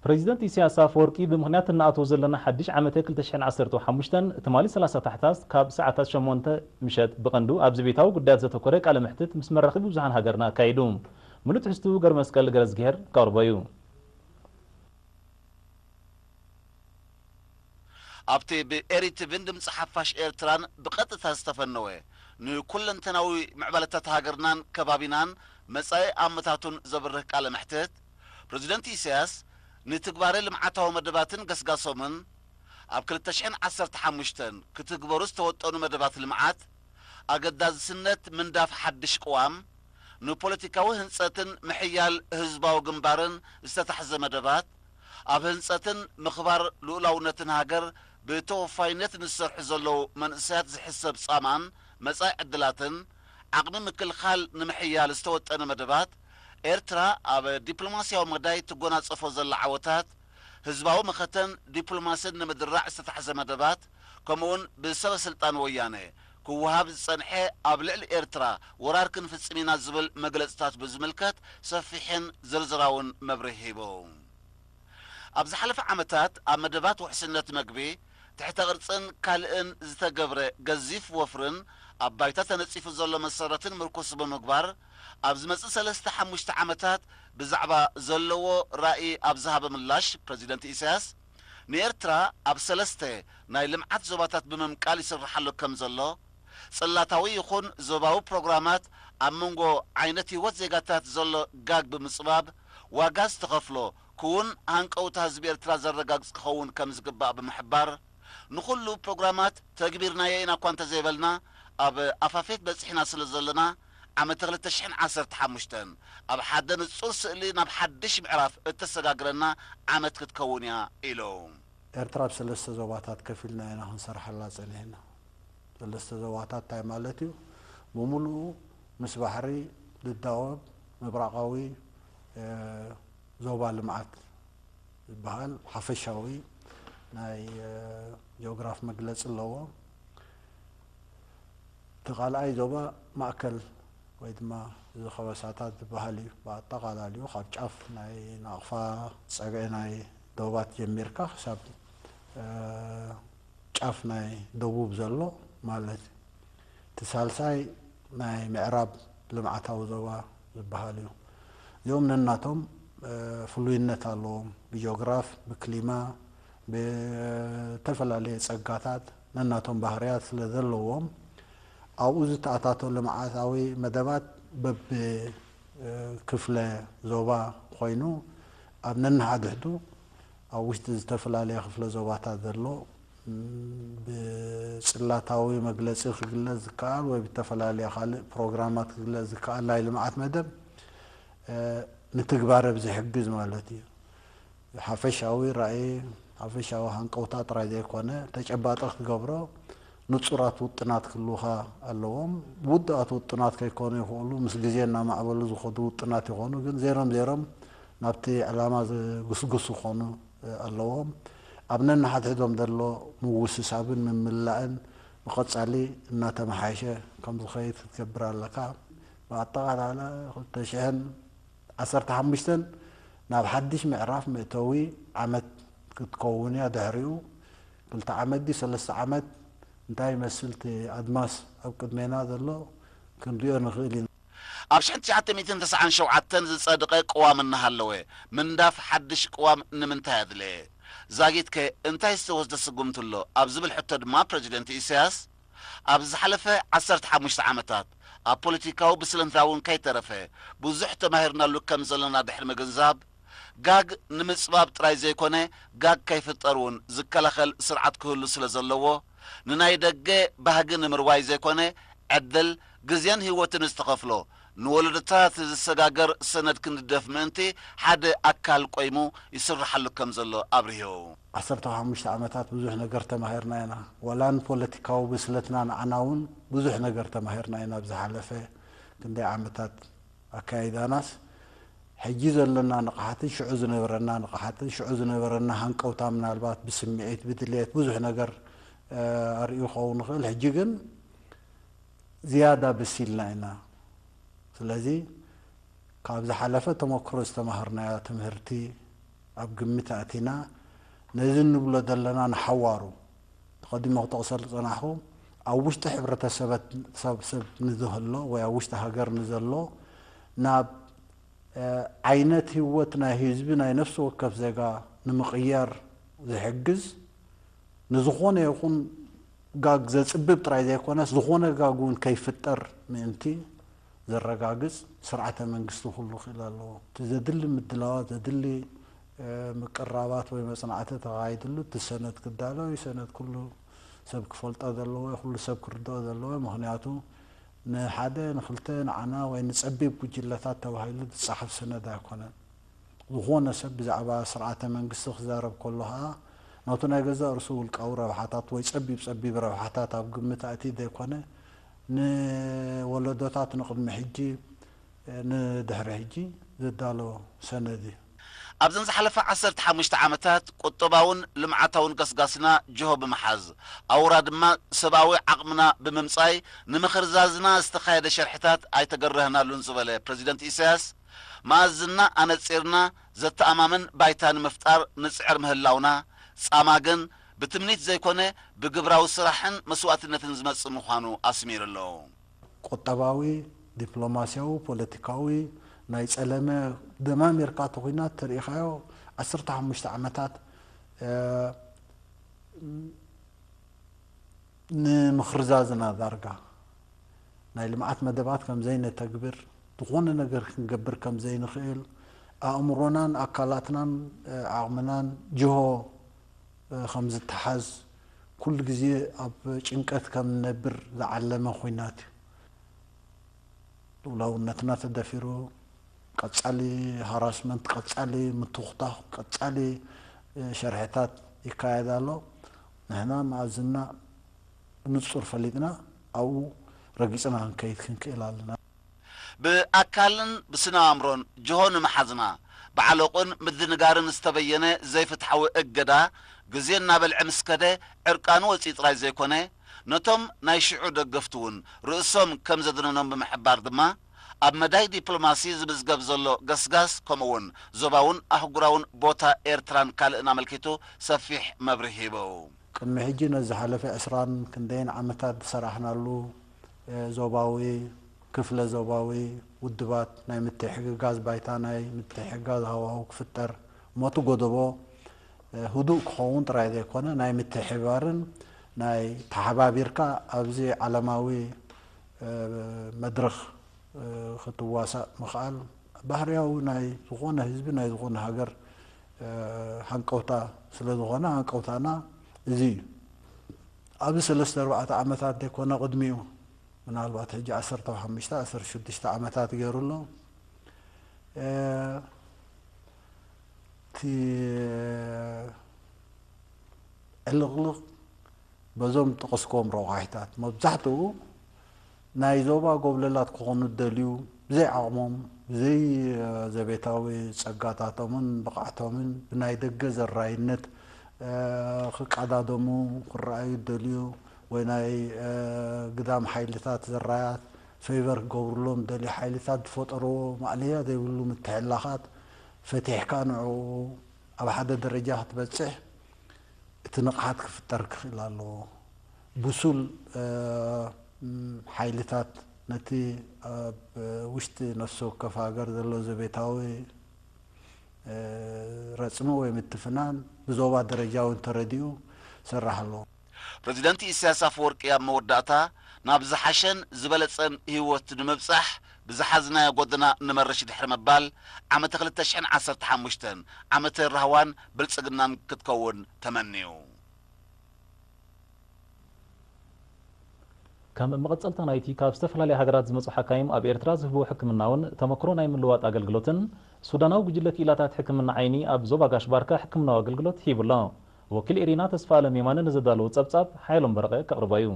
ፕሬዚደንት ኢሳያስ ኣፈወርቂ ብምኽንያት እንኣትዎ ዘለና ሓድሽ ዓመተ ክልተ ሽሕን ዓሰርተ ሓሙሽተን ትማሊ ሰላሳ ታሕሳስ ካብ ሰዓታት ሸሞንተ ምሸት ብቐንዱ ኣብ ዘቤታዊ ጉዳያት ዘተኮረ ቃለ መሕትት ምስ መራኸቢ ብዙሃን ሃገርና ኣካይዱ። ምሉእ ትሕዝትኡ ገርመስቀል ገረዝግሄር ከቕርቦ እዩ። ኣብቲ ብኤሪ ቲቪን ድምፂ ሓፋሽ ኤርትራን ብቐጥታ ዝተፈነወ ንኩለንተናዊ ምዕባለታት ሃገርናን ከባቢናን መጻኢ ኣመታቱን ዘብርህ ቃለ መሕትት፣ ፕሬዚደንት ኢሳያስ ንትግባረ ልምዓታዊ መደባትን ገስጋሶምን፣ ኣብ ክልተ ሽሕን ዓሰርተ ሓሙሽተን ክትግበሩ ዝተወጠኑ መደባት ልምዓት፣ ኣገዳስነት ምንዳፍ ሓድሽ ቅዋም፣ ንፖለቲካዊ ህንጸትን ምሕያል ህዝባዊ ግንባርን ዝተታሕዘ መደባት፣ ኣብ ህንጸትን ምኽባር ልኡላውነትን ሃገር ብተወፋይነት ንዝሰርሑ ዘለዉ መንእሰያት ዝሕሰብ ጻማን መጻኢ ዕድላትን፣ ዓቕሚ ምክልኻል ንምሕያል ዝተወጠነ መደባት፣ ኤርትራ ኣብ ዲፕሎማስያዊ መዳይ ትጎናጸፎ ዘላ ዓወታት፣ ህዝባዊ መኸተን ዲፕሎማስን ንምድራዕ ዝተታሕዘ መደባት፣ ከምኡውን ብሰበ ስልጣን ወያነ ክወሃብ ዝጸንሐ ኣብ ልዕሊ ኤርትራ ወራር ክንፍጽም ኢና ዝብል መግለጽታት ብዝምልከት ሰፊሕን ዝርዝራውን መብርሂ ሂቡ። ኣብ ዝሓለፈ ዓመታት ኣብ መደባት ውሕስነት መግቢ፣ ትሕተ ቅርጽን ካልእን ዝተገብረ ገዚፍ ወፍርን ኣብ ባይታ ተነጺፉ ዘሎ መሰረትን ምርኩስ ብምግባር፣ ኣብ ዝመጽእ ሰለስተ ሓሙሽተ ዓመታት ብዛዕባ ዘለዎ ራእይ ኣብ ዝሃበ ምላሽ ፕረዚደንት ኢሳያስ፣ ንኤርትራ ኣብ ሰለስተ ናይ ልምዓት ዞባታት ብምምቃል ይስርሓሉ ከም ዘሎ፣ ጽላታዊ ይኹን ዞባዊ ፕሮግራማት ኣብ መንጎ ዓይነት ህይወት ዜጋታት ዘሎ ጋግ ብምጽባብ ዋጋ ዝተኸፍሎ ክውን ሃንቀውታ ህዝቢ ኤርትራ ዘረጋግጽ ክኸውን ከም ዝግባእ ብምሕባር፣ ንኹሉ ፕሮግራማት ተግቢርናዮ ኢና እኳ እንተዘይበልና፣ ኣብ ኣፋፌት በጺሕና ስለ ዘለና፣ ዓመተ ክልተ ሽሕን ዓሰርተ ሓሙሽተን ኣብ ሓደ ንጹር ስእሊ ናብ ሓድሽ ምዕራፍ እተሰጋግረና ዓመት ክትከውን እያ ኢሉ። ኤርትራ ኣብ ሰለስተ ዞባታት ከፊልና ኢና ክንሰርሓላ ጸኒሕና። ሰለስተ ዞባታት እንታይ ማለት እዩ? ብምሉኡ ምስ ባሕሪ ዝዳወብ ምብራቓዊ፣ እ፣ ዞባ ልምዓት ዝበሃል ሓፈሻዊ ናይ፣ እ፣ ጂኦግራፍ መግለጺ ኣለዎ። እቲ ካልኣይ ዞባ ማእከል ወይ ድማ እዚ ከበሳታት ዝበሃል እዩ። ብኣጠቓላሊኡ ካብ ጫፍ ናይ ናቕፋ፣ ጸግዒ ናይ ዶባት ጀሚርካ ክሳብ፣ እ፣ ጫፍ ናይ ደቡብ ዘሎ ማለት እዩ። እቲ ሳልሳይ ናይ ምዕራብ ልምዓታዊ ዞባ ዝበሃል እዩ። እዚኦም ነናቶም፣ እ፣ ፍሉይነት ኣለዎም። ብጂኦግራፍ፣ ብክሊማ፣ ብተፈላለየ ጸጋታት ነናቶም ባህርያት ስለ ዘለዎም፣ ኣብኡ ዝተኣታቶ ልምዓታዊ መደባት በብ፣ እ፣ ክፍለ ዞባ ኮይኑ፣ ኣብ ነንሓድሕዱ ኣብ ውሽጢ ዝተፈላለየ ክፍለ ዞባታት ዘሎ፣ ም፣ ብጽላታዊ መግለጺ ክግለጽ ዝከኣል ወይ ብተፈላለየ ካልእ ፕሮግራማት ክግለጽ ዝከኣል ናይ ልምዓት መደብ፣ እ፣ ንትግባረ ብዝሕግዝ ማለት እዩ። ሓፈሻዊ ራእይ፣ ሓፈሻዊ ሃንቀውታ ጥራይ ዘይኮነ፣ ተጨባጢ ክትገብሮ ንጹራት ውጥናት ክህልዉኻ ኣለዎም። ውዱኣት ውጥናት ከይኮኑ ይኽእሉ፣ ምስ ግዜ እናማዕበሉ ዝኸዱ ውጥናት ይኾኑ፣ ግን ዜሮም ዜሮም ናብቲ ዕላማ ዝግስግሱ ክኾኑ ኣለዎም። ኣብ ነንሓድሕዶም ዘሎ ምውስሳብን ምምላእን ብቐጻሊ እናተመሓየሸ ከም ዝኸይድ ክትገብር ኣለካ። ብኣጠቓላላ ክልተ ሽሕን ዓሰርተ ሓሙሽተን ናብ ሓድሽ ምዕራፍ መእተዊ ዓመት ክትከውን እያ። ድሕሪኡ ክልተ ዓመት ድዩ ሰለስተ ዓመት እንታይ ይመስል እቲ ኣድማስ ኣብ ቅድሜና ዘሎ ክንሪኦ ንኽእል ኢና። ኣብ ሽሕን ትሽዓተ ሚእትን ተስዓን ሸውዓተን ዝጸደቐ ቅዋም እናሃለወ፣ ምንዳፍ ሓድሽ ቅዋም ንምንታይ ኣድለየ? ዛጊትከ እንታይ ዝተወስደ ስጉምቲ ኣሎ? ኣብ ዝብል ሕቶ ድማ ፕረዚደንት ኢሳያስ፣ ኣብ ዝሓለፈ ዓሰርተ ሓሙሽተ ዓመታት ኣብ ፖለቲካዊ ብስለትና እውን ከይተረፈ ብዙሕ ተማሂርናሉ ከም ዘለና ድሕሪ ምግንዛብ፣ ጋግ ንምጽባብ ጥራይ ዘይኮነ፣ ጋግ ከይፍጠር እውን ዝከላኸል ስርዓት ክህሉ ስለ ዘለዎ፣ ንናይ ደገ ባህጊ ንምርዋይ ዘይኮነ፣ ዕድል፣ ግዜን ህይወትን ዝተኸፍሎ፣ ንወለዶታት ዝሰጋገር ሰነድ ክንድፍ ምእንቲ ሓደ ኣካል ቆይሙ ይስርሓሉ ከም ዘሎ ኣብሪሁ። ዓሰርተ ሓሙሽተ ዓመታት ብዙሕ ነገር ተማሂርና ኢና። ዋላ ንፖለቲካዊ ብስለትና ንዓና እውን ብዙሕ ነገር ተማሂርና ኢና ኣብ ዝሓለፈ ክንደይ ዓመታት ኣካይዳናስ። ሕጂ ዘለና ንቕሓትን ሽዑ ዝነበረና ንቕሓትን ሽዑ ዝነበረና ሃንቀውታ ምናልባት ብስምዒት፣ ብድልየት ብዙሕ ነገር፣ እ፣ ኣርእዩ ክኸውን ይኽእል። ሕጂ ግን ዝያዳ በሲልና ኢና። ስለዚ ካብ ዝሓለፈ ተመክሮ ዝተማሃርናዮ ትምህርቲ፣ ኣብ ግምት ኣእቲና ነዚ እንብሎ ዘለና ንሓዋሩ ተቐዲሞ ክጠቕሰሉ ዝጸናሕኩ ኣብ ውሽጢ ሕብረተሰበት ሰብ ሰብ ንዝህሎ ወይ ኣብ ውሽጢ ሃገር ንዘሎ ናብ ዓይነት ህይወት ናይ ህዝቢ ናይ ነፍሲ ወከፍ ዜጋ ንምቕያር ዝሕግዝ ንዝኾነ ይኹን ጋግ ዘጽብብ ጥራይ ዘይኮነስ ዝኾነ ጋግ እውን ከይፍጠር ምእንቲ ዘረጋግጽ ስርዓተ መንግስቲ ኩሉ ክእል ኣለዎ። እቲ ዘድሊ ምድላዋት ዘድሊ ምቅራባት ወይ መጽናዕቲ ተኻይድሉ እቲ ሰነድ ክዳሎ እዩ። ሰነድ ኩሉ ሰብ ክፈልጦ ዘለዎ ኩሉ ሰብ ክርድኦ ዘለዎ ምክንያቱ ንሓደ ንክልተ ንዓና ወይ ንጸቢብ ጉጅለታት ተባሂሉ ዝጸሓፍ ሰነድ ኣይኮነን። ዝኾነ ሰብ ብዛዕባ ስርዓተ መንግስቲ ክዛረብ ከሎ ኸዓ ነቱ ናይ ገዛእ ርእሱ ውልቃዊ ረብሓታት ወይ ጸቢብ ጸቢብ ረብሓታት ኣብ ግምት ኣእትዩ ዘይኮነ ንወለዶታት ንቕድሚ ሕጂ ንድሕሪ ሕጂ ዝዳሎ ሰነድ እዩ። ኣብዘን ዝሓለፈ ዓሰርተ ሓሙሽተ ዓመታት ቁጠባውን ልምዓታውን ገስጋስና ጅሆ ብምሓዝ ኣውራ ድማ ሰብኣዊ ዓቕምና ብምምጻይ ንምኽርዛዝና ዝተኻየደ ሸርሕታት ኣይተገረህናሉን ዝበለ ፕረዚደንት ኢሳያስ፣ መኣዝና ኣነጺርና ዘተኣማምን ባይታ ንምፍጣር ንጽዕር ምህላውና፣ ጻማ ግን ብትምኒት ዘይኮነ ብግብራዊ ስራሕን መስዋእትነትን ዝመጽእ ምዃኑ ኣስሚሩ ኣሎ። ቁጠባዊ፣ ዲፕሎማስያዊ፣ ፖለቲካዊ ናይ ጸለመ ደማሚርካ እቲ ኹናት ተሪኢኻዮ ዓሰርተ ሓሙሽተ ዓመታት ንምኽርዛዝና ዳርጋ ናይ ልምዓት መደባት ከም ዘይነተግብር ዝኾነ ነገር ክንገብር ከም ዘይንኽእል ኣእምሮናን ኣካላትናን ዓቕምናን ጅሆ ከም ዝተሓዝ ኩሉ ግዜ ኣብ ጭንቀት ከም ንነብር ዝዓለመ ኹናት እዩ። ልኡላውነትና ተደፊሩ ቀጻሊ ሃራስመንት ቀጻሊ ምትኹታኽ ቀጻሊ ሸርሕታት ይካየድ ኣሎ። ንሕና መኣዝና ብንጹር ፈሊጥና ኣብኡ ረጊጽና ክንከይድ ክንክእል ኣለና። ብኣካልን ብስነ ኣእምሮን ጅሆ ንምሓዝና ብዓለቑን ምድንጋርን ዝተበየነ ዘይፍትሓዊ እገዳ ግዜ እናበልዐ ምስ ከደ ዕርቃኑ ወፂኡ ጥራይ ዘይኮነ ነቶም ናይ ሽዑ ደገፍቲ እውን ርእሶም ከም ዘድነኖም ብምሕባር ድማ ኣብ መዳይ ዲፕሎማሲ ዝምዝገብ ዘሎ ገስጋስ ከምኡውን ዞባውን ኣህጉራውን ቦታ ኤርትራን ካልእን ኣመልኪቱ ሰፊሕ መብርሂ ሂቡ። ቅድሚ ሕጂ ነዚ ዝሓለፈ ዕስራን ክንደይን ዓመታት ዝሰራሕናሉ ዞባዊ፣ ክፍለ ዞባዊ ውድባት ናይ ምትሕግጋዝ ባይታ ናይ ምትሕግጋዝ ሃዋሁ ክፍጠር እሞ እቲ ጎደቦ ህዱእ ክኸውን ጥራይ ዘይኮነ ናይ ምትሕብባርን ናይ ተሓባቢርካ ኣብዚ ዓለማዊ መድረኽ ክትዋሳእ ምኽኣል ባህርያዊ ናይ ዝኾነ ህዝቢ ናይ ዝኾነ ሃገር ሃንቀውታ ስለ ዝኾነ ሃንቀውታ እዚ እዩ። ኣብዚ ሰለስተ ኣርባዕተ ዓመታት ዘይኮነ ቅድሚኡ ምናልባት ሕጂ ዓሰርተ ሓሙሽተ ዓሰርተ ሽዱሽተ ዓመታት ገይሩ ኣሎ። እቲ ዕልቕልቕ በዞም ጠቐስክዎም ረቋሒታት መብዛሕትኡ ናይ ዞባ ጎብለላት ክኾኑ ዝደልዩ ብዘይ ዓቕሞም ብዘይ ዘቤታዊ ጸጋታቶምን ብቕዓቶምን ብናይ ደገ ዘራይነት ክቀዳደሙ ክረኣዩ ዝደልዩ ወይ ናይ ግዳም ሓይልታት ዘራያት ፌቨር ክገብሩሎም ዝደልዩ ሓይልታት ዝፈጠርዎ ማእለያ ዘይብሉ ምትሕላኻት ፈቲሕካ ንዕኡ ኣብ ሓደ ደረጃ ክትበጽሕ እቲ ንቕሓት ክፍጠር ክኽእል ኣለዎ። ብሱል ሓይልታት ነቲ ኣብ ውሽጢ ነፍሲ ወከፍ ሃገር ዘሎ ዘቤታዊ ረጽሚ ወይ ምትፍናን ብዞባ ደረጃ እውን ተረዲኡ ክሰራሕ ኣለዎ። ፕረዚደንት ኢሳያስ ኣፈወርቂ ኣብ መወዳእታ ናብ ዝሓሸን ዝበለጸን ህይወት ንምብጻሕ ብዝሓዝናዮ ጎደና ንመርሽ ድሕሪ ምባል ዓመተ ክልተ ሽሕን ዓሰርተ ሓሙሽተን ዓመተ ራህዋን ብልጽግናን ክትከውን ተመንዩ። ከም መቐጸልታ ናይቲ ካብ ዝተፈላለያ ሃገራት ዝመጹ ሓካይም ኣብ ኤርትራ ዝህብዎ ሕክምናውን ተመክሮ ናይ ምልዋጥ ኣገልግሎትን ሱዳናዊ ጉጅለ ክኢላታት ሕክምና ዓይኒ ኣብ ዞባ ጋሽ ባርካ ሕክምናዊ ኣገልግሎት ሂቡ ኣሎ። ወኪል ኤሪና ተስፋኣለም የማነ ንዘዳለዎ ጸብጻብ ሓይሎም በረቐ ከቕርቦ እዩ።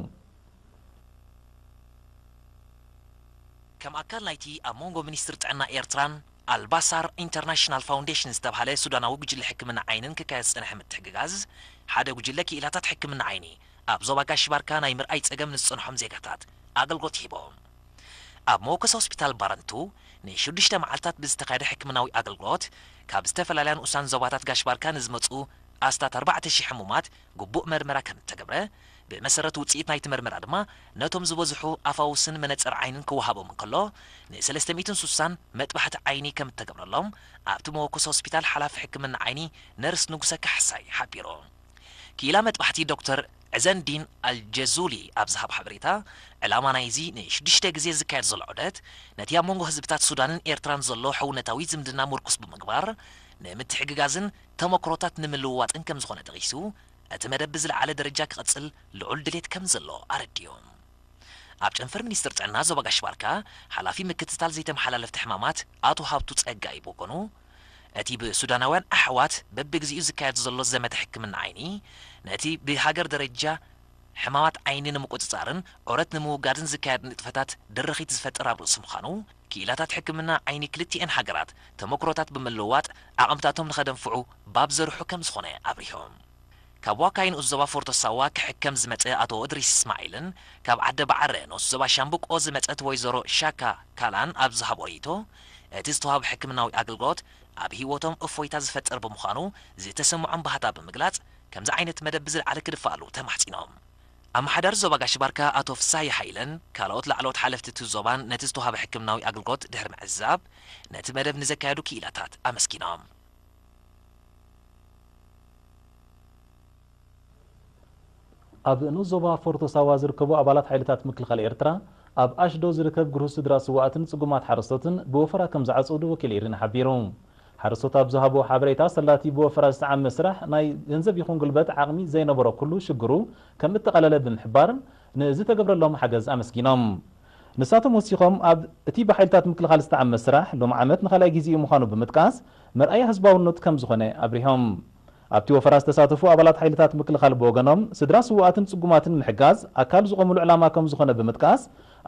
ከም ኣካል ናይቲ ኣብ መንጎ ሚኒስትር ጥዕና ኤርትራን ኣልባሳር ኢንተርናሽናል ፋውንዴሽን ዝተብሃለ ሱዳናዊ ጉጅለ ሕክምና ዓይንን ክካየድ ዝጸንሐ ምትሕግጋዝ፣ ሓደ ጉጅለ ክኢላታት ሕክምና ዓይኒ ኣብ ዞባ ጋሽ ባርካ ናይ ምርኣይ ጸገም ንዝጸንሖም ዜጋታት ኣገልግሎት ሂቦም። ኣብ መወከሲ ሆስፒታል ባረንቱ ንሽዱሽተ መዓልታት ብዝተኻየደ ሕክምናዊ ኣገልግሎት ካብ ዝተፈላለያ ንኡሳን ዞባታት ጋሽ ባርካ ንዝመጹ ኣስታት ኣርባዕተ ሽሕ ሕሙማት ግቡእ መርመራ ከም እተገብረ፣ ብመሰረት ውጽኢት ናይቲ መርመራ ድማ ነቶም ዝበዝሑ ኣፋውስን መነጽር ዓይንን ክወሃቦም እንከሎ፣ ንሰለስተ ሚእትን ስሳን መጥባሕቲ ዓይኒ ከም እተገብረሎም ኣብቲ መወከሲ ሆስፒታል ሓላፊ ሕክምና ዓይኒ ነርስ ንጉሰ ካሕሳይ ሓቢሩ። ክኢላ መጥባሕቲ ዶክተር ዕዘንዲን ኣልጀዙሊ ኣብ ዝሃቦ ሓበሬታ፣ ዕላማ ናይዚ ንሽዱሽተ ግዜ ዝካየድ ዘሎ ዑደት፣ ነቲ ኣብ መንጎ ህዝብታት ሱዳንን ኤርትራን ዘሎ ሕውነታዊ ዝምድና ምርኩስ ብምግባር፣ ንምትሕግጋዝን ተመክሮታት ንምልውዋጥን ከም ዝኾነ ጠቒሱ፣ እቲ መደብ ብዝለዓለ ደረጃ ክቕጽል ልዑል ድሌት ከም ዘሎ ኣረዲኡ። ኣብ ጨንፈር ሚኒስትር ጥዕና ዞባ ጋሽ ባርካ፣ ሓላፊ ምክትታል ዘይተመሓላለፍቲ ሕማማት ኣቶ ሃብቱ ጸጋይ ብወገኑ፣ እቲ ብሱዳናውያን ኣሕዋት በብግዚኡ ዝካየድ ዘሎ ዘመተ ሕክምና ዓይኒ፣ ነቲ ብሃገር ደረጃ ሕማማት ዓይኒ ንምቁጽጻርን ዑረት ንምውጋድን ዝካየድ ንጥፈታት ድርኺት ዝፈጥር ኣብ ርእሲ ምዃኑ፣ ክኢላታት ሕክምና ዓይኒ ክልቲኤን ሃገራት ተመክሮታት ብምልውዋጥ ዓቕምታቶም ንኸደንፍዑ ባብ ዘርሑ ከም ዝኾነ ኣብሪሆም። ካብ ዋካይን ኡዞባ ፎርቶ ሳዋ ክሕከም ዝመጸ ኣቶ እድሪስ እስማዒልን ካብ ዓደ ባዕረ ንኡስ ዞባ ሻምብቆ ዝመጸት ወይዘሮ ሻካ ካላን ኣብ ዝሃቦ ርእይቶ፣ እቲ ዝተዋህበ ሕክምናዊ ኣገልግሎት ኣብ ህይወቶም እፎይታ ዝፈጥር ብምዃኑ ዝተሰምዖም ባህታ ብምግላጽ፣ ከምዚ ዓይነት መደብ ብዝለዓለ ክድፋኣሉ ተማሕጺኖም። ኣመሓዳሪ ዞባ ጋሽ ባርካ ኣቶ ፍሳሃየ ሃይለን ካልኦት ላዕለዎት ሓለፍቲ እቲ ዞባን ነቲ ዝተዋህበ ሕክምናዊ ኣገልግሎት ድሕሪ ምዕዛብ፣ ነቲ መደብ ንዘካየዱ ክኢላታት ኣመስጊኖም። ኣብ ንኡስ ዞባ ፎርቶ ሳዋ ዝርከቡ ኣባላት ሓይልታት ምክልኻል ኤርትራ፣ ኣብ ኣሽዶ ዝርከብ ግርሁስ ስድራ ስውኣትን ጽጉማት ሓረስቶትን ብወፈራ ከም ዝዓጸዱ ወኪል ኤሪና ሓቢሩ። ሓረስቶት ኣብ ዝሃቦ ሓበሬታ፣ ሰላቲ ብወፈራ ዝተዓመ ስራሕ ናይ ገንዘብ ይኹን ጉልበት ዓቕሚ ዘይነበሮ ኩሉ ሽግሩ ከም እተቓለለ ብምሕባር፣ ንዝተገብረሎም ሓገዝ ኣመስጊኖም። ንሳቶም ወሲኾም፣ ኣብ እቲ ብሓይልታት ምክልኻል ዝተዓመ ስራሕ ሎም ዓመት ንኻልኣይ ግዜኡ ምዃኑ ብምጥቃስ፣ መርኣያ ህዝባውነት ከም ዝኾነ ኣብሪሆም። ኣብቲ ወፈራ ዝተሳተፉ ኣባላት ሓይልታት ምክልኻል ብወገኖም፣ ስድራ ስውኣትን ጽጉማትን ምሕጋዝ ኣካል ዝቖምሉ ዕላማ ከም ዝኾነ ብምጥቃስ፣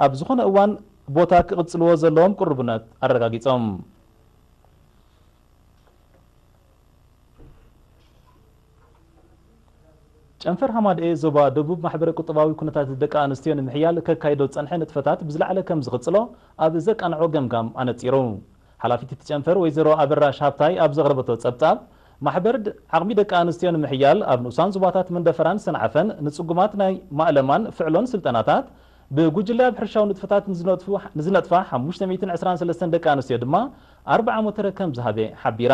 ኣብ ዝኾነ እዋን ቦታ ክቕጽልዎ ዘለዎም ቅርቡነት ኣረጋጊጾም። ጨንፈር ሃማደኤ ዞባ ደቡብ ማሕበረ ቁጠባዊ ኩነታት ደቂ ኣንስትዮ ንምሕያል ከካይዶ ዝጸንሐ ንጥፈታት ብዝለዓለ ከም ዝቕጽሎ ኣብ ዘቃንዖ ገምጋም ኣነጺሩ። ሓላፊት እቲ ጨንፈር ወይዘሮ ኣበራሽ ሃብታይ ኣብ ዘቕረበቶ ጸብጻብ፣ ማሕበር ድ-፣ ዓቕሚ ደቂ ኣንስትዮ ንምሕያል ኣብ ንኡሳን ዞባታት መንደፈራን ሰንዓፈን ንጽጉማት ናይ ማእለማን ፍዕሎን ስልጠናታት፣ ብጉጅለ ኣብ ሕርሻዊ ንጥፈታት ንዝነጥፉ-፣ ንዝነጥፋ ሓሙሽተ ሚእትን ዕስራን ሰለስተን ደቂ ኣንስትዮ ድማ ኣርብዓ ሞተረ ከም ዝሃበ ሓቢራ።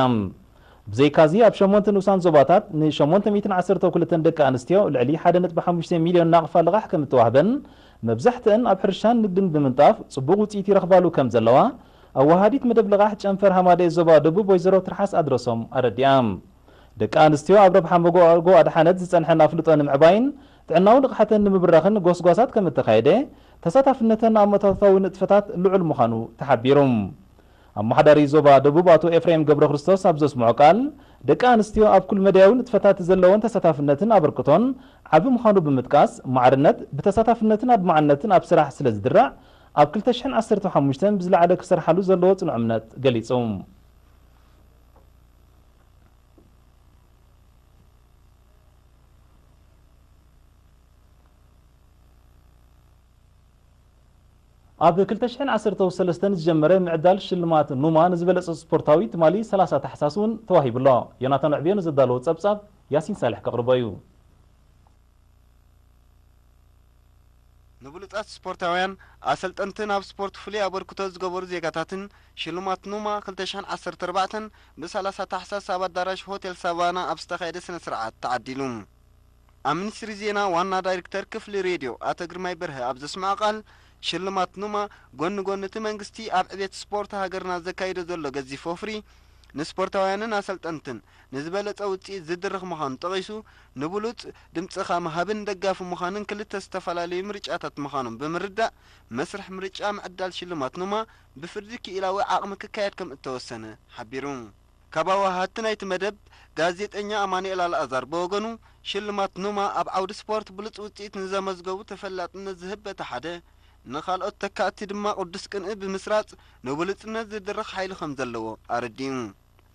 ብዘይካዚ ኣብ ሸሞንተ ንኡሳን ዞባታት ንሸሞንተ ሚእትን ዓሰርተ ክልተን ደቂ ኣንስትዮ ልዕሊ ሓደ ነጥቢ ሓሙሽተ ሚልዮን ናቕፋ ልቓሕ ከም እተዋህበን፣ መብዛሕትአን ኣብ ሕርሻን ንግድን ብምንጣፍ ጽቡቕ ውጽኢት ይረኽባሉ ከም ዘለዋ፣ ኣወሃሃዲት መደብ ልቓሕ ጨንፈር ሃማደኤ ዞባ ደቡብ ወይዘሮ ትርሓስ ኣድረሶም ኣረዲኣ። ደቂ ኣንስትዮ ኣብ ረብሓ መጎጎ ኣድሓነት ዝጸንሐን ኣፍልጦ ንምዕባይን ጥዕናዊ ንቕሓተን ንምብራኽን ጎስጓሳት ከም እተኻየደ፣ ተሳታፍነተን ኣብ መታወታዊ ንጥፈታት ልዑል ምዃኑ ተሓቢሩ። ኣመሓዳሪ ዞባ ደቡብ ኣቶ ኤፍሬም ገብረ ክርስቶስ ኣብ ዘስምዖ ቃል፣ ደቂ ኣንስትዮ ኣብ ኩል መዳያዊ ንጥፈታት ዘለወን ተሳታፍነትን ኣበርክቶን ዓቢ ምዃኑ ብምጥቃስ፣ ማዕርነት ብተሳታፍነትን ኣድማዕነትን ኣብ ስራሕ ስለ ዝድራዕ፣ ኣብ ክልተ ሽሕን ዓሰርተ ሓሙሽተን ብዝለዓለ ክሰርሓሉ ዘለዎ ጽኑዕ እምነት ገሊጹ። ኣብ ክልተ ሽሕን ዓሰርተ ሰለስተን ዝጀመረ ምዕዳል ሽልማት ኑማ ንዝበለጸ ስፖርታዊ ትማሊ ሰላሳ ታሕሳስ እውን ተዋሂቡ ኣሎ። ዮናታን ዕብዮ ንዘዳለዎ ጸብጻብ ያሲን ሳልሕ ከቕርቦ እዩ። ንብሉጻት ስፖርታውያን፣ ኣሰልጠንትን ኣብ ስፖርት ፍሉይ ኣበርክቶ ዝገበሩ ዜጋታትን ሽልማት ኑማ ክልተ ሽሕን ዓሰርተ ኣርባዕተን ብሰላሳ ታሕሳስ ኣብ ኣዳራሽ ሆቴል ሳቫና ኣብ ዝተኻየደ ስነ ስርዓት ተዓዲሉ። ኣብ ሚኒስትሪ ዜና ዋና ዳይሬክተር ክፍሊ ሬድዮ ኣቶ ግርማይ በርሀ ኣብ ዘስምዖ ቃል፣ ሽልማት ኑማ ጎኒ ጎኒ እቲ መንግስቲ ኣብ ዕቤት ስፖርት ሃገርና ዘካይዶ ዘሎ ገዚፍ ወፍሪ፣ ንስፖርታውያንን ኣሰልጠንትን ንዝበለጸ ውጽኢት ዝድርኽ ምዃኑ ጠቒሱ፣ ንብሉጽ ድምጽኻ ምሃብን ደጋፊ ምዃንን ክልተ ዝተፈላለዩ ምርጫታት ምዃኖም ብምርዳእ፣ መስርሕ ምርጫ ምዕዳል ሽልማት ኑማ ብፍርዲ ክኢላዊ ዓቕሚ ክካየድ ከም እተወሰነ ሓቢሩ። ካብ ኣወሃድቲ ናይቲ መደብ፣ ጋዜጠኛ ኣማኑኤል ኣልኣዛር ብወገኑ፣ ሽልማት ኑማ ኣብ ዓውዲ ስፖርት ብሉጽ ውጽኢት ንዘመዝገቡ ተፈላጥነት ዝህብ በቲ ሓደ፣ ንኻልኦት ተካእቲ ድማ ቅዱስ ቅንኢ ብምስራጽ ንብሉጽነት ዝድርኽ ሓይሊ ከም ዘለዎ ኣረዲኡ።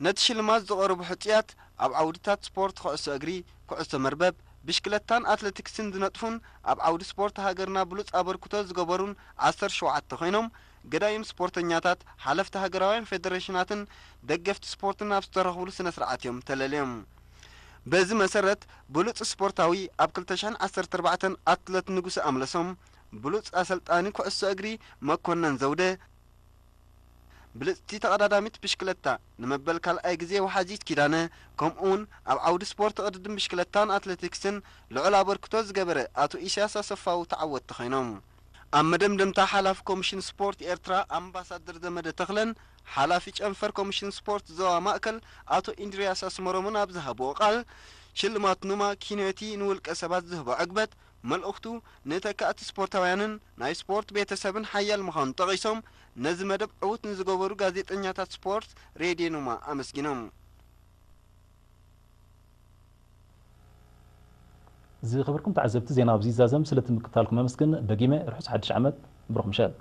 ነቲ ሽልማት ዝቐረቡ ሕጹያት ኣብ ዓውድታት ስፖርት ኩዕሶ እግሪ፣ ኩዕሶ መርበብ፣ ብሽክለታን ኣትለቲክስን ዝነጥፉን ኣብ ዓውዲ ስፖርት ሃገርና ብሉጽ ኣበርክቶ ዝገበሩን ዓሰርተ ሸውዓተ ኮይኖም፣ ገዳይም ስፖርተኛታት፣ ሓለፍቲ ሃገራውያን ፌደሬሽናትን ደገፍቲ ስፖርትን ኣብ ዝተረኽብሉ ስነ ስርዓት እዮም ተለልዮም። በዚ መሰረት ብሉጽ ስፖርታዊ ኣብ ክልተ ሽሕን ዓሰርተ ኣርባዕተን ኣትለት ንጉሰ ኣምለሶም፣ ብሉጽ ኣሰልጣኒ ኩዕሶ እግሪ መኮነን ዘውደ፣ ብልጽቲ ተቐዳዳሚት ብሽክለታ ንመበል ካልኣይ ግዜ ወሓዚት ኪዳነ፣ ከምኡውን ኣብ ዓውዲ ስፖርት ቅድድም ብሽክለታን ኣትሌቲክስን ልዑል ኣበርክቶ ዝገበረ ኣቶ ኢሳያስ ኣሰፋው ተዓወትቲ ኮይኖም። ኣብ መደምደምታ ሓላፊ ኮሚሽን ስፖርት ኤርትራ ኣምባሳደር ዘመደ ተኽለን ሓላፊ ጨንፈር ኮሚሽን ስፖርት ዞባ ማእከል ኣቶ ኢንድርያስ ኣስመሮምን ኣብ ዝሃብዎ ቃል፣ ሽልማት ኑማ ኪኖቲ ንውልቀ ሰባት ዝህቦ ዕግበት፣ መልእኽቱ ንተካእቲ ስፖርታውያንን ናይ ስፖርት ቤተሰብን ሓያል ምዃኑ ጠቒሶም፣ ነዚ መደብ ዕዉት ንዝገበሩ ጋዜጠኛታት ስፖርት ሬድዮ ኑማ ኣመስጊኖም። ዝኸበርኩም ተዓዘብቲ፣ ዜና ኣብዚ ይዛዘም። ስለ ትምክታልኩም ኣመስግን። ደጊመ ርሑስ ሓድሽ ዓመት፣ ብሩኽ ምሸት።